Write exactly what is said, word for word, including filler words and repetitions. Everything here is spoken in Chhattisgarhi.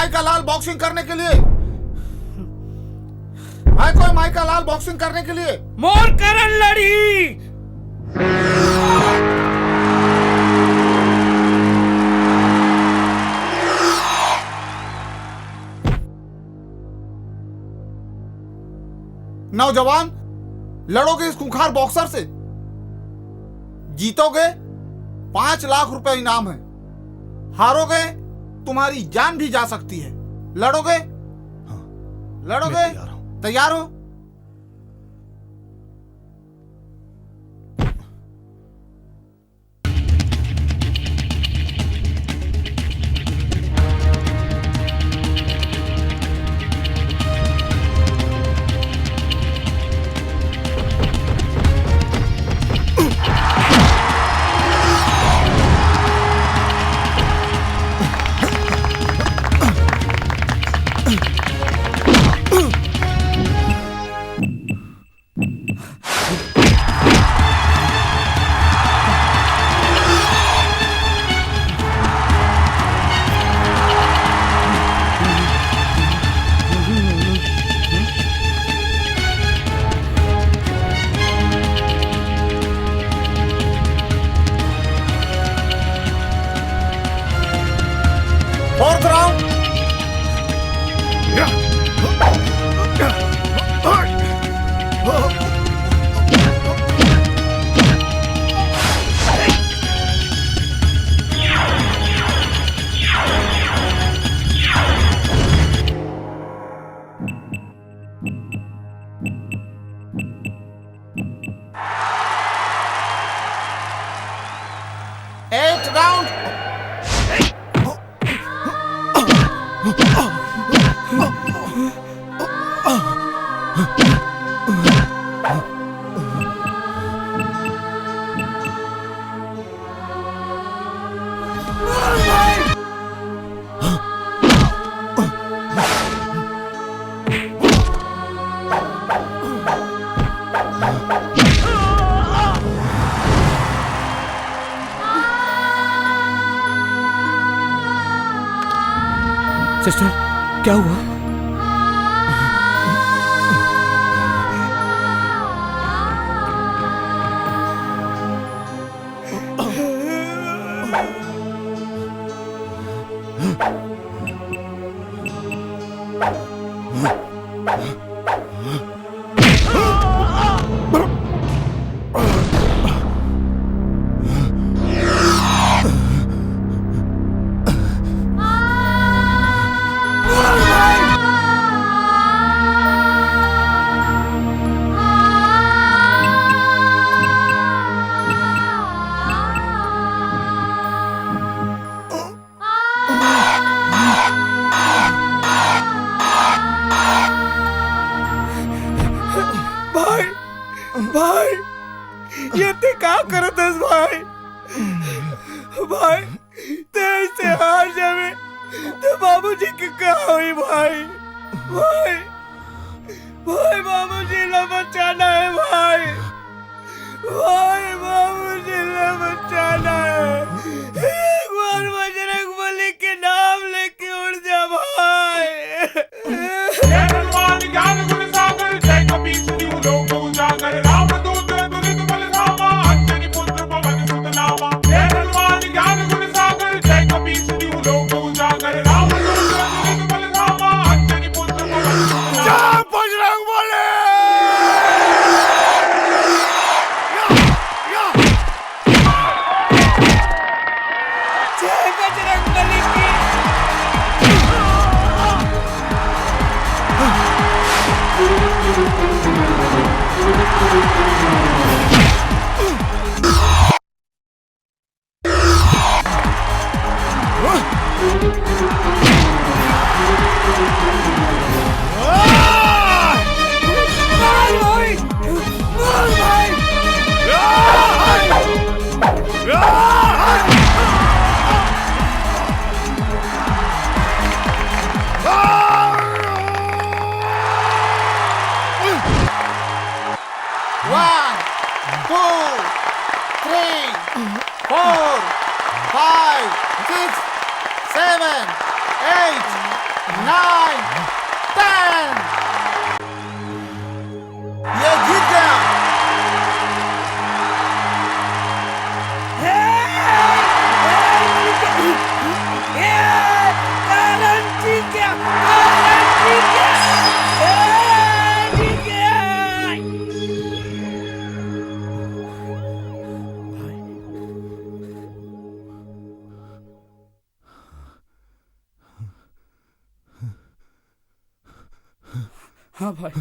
माई का लाल बॉक्सिंग करने के लिए। मैं कोई माई का लाल बॉक्सिंग करने के लिए। मोर करन लड़ी। नौजवान, लड़ोगे इस खूंखार बॉक्सर से, जीतोगे, पांच लाख रुपए इनाम है, हारोगे, तुम्हारी जान भी जा सकती है। लड़ोगे? हाँ, लड़ोगे? मैं तैयार हूँ। तैयार हो? Fourth round. Eighth round. Sister, क्या हुआ? भाई, भाई, ये ते का करत हस भाई? भाई, ते ऐसे हार जावे, तो बाबूजी के का होई भाई? भाई, भाई, बाबूजी ला बचाना है भाई। भाई, बाबूजी ला बचाना है। एक बार बजरंग बली के नाम लेके उड़ जा भाई। जय हनुमान ज्ञान गुण सागर, जय कपीस तिहु लोक उजागर, रामदूत अतुलित बल धामा, अंजनी पुत्र पवन सुत नामा। जय हनुमान ज्ञान गुण सागर, जय कपीस तिहु लोक उजागर, रामदूत अतुलित बल धामा, अंजनी पुत्र पवन सुत नामा। जय बजरंग बली। या, या। जय बजरंग बली की। One, two, three, four, five, six, seven, eight, nine, ten. ये जीत गया। हाँ भाई।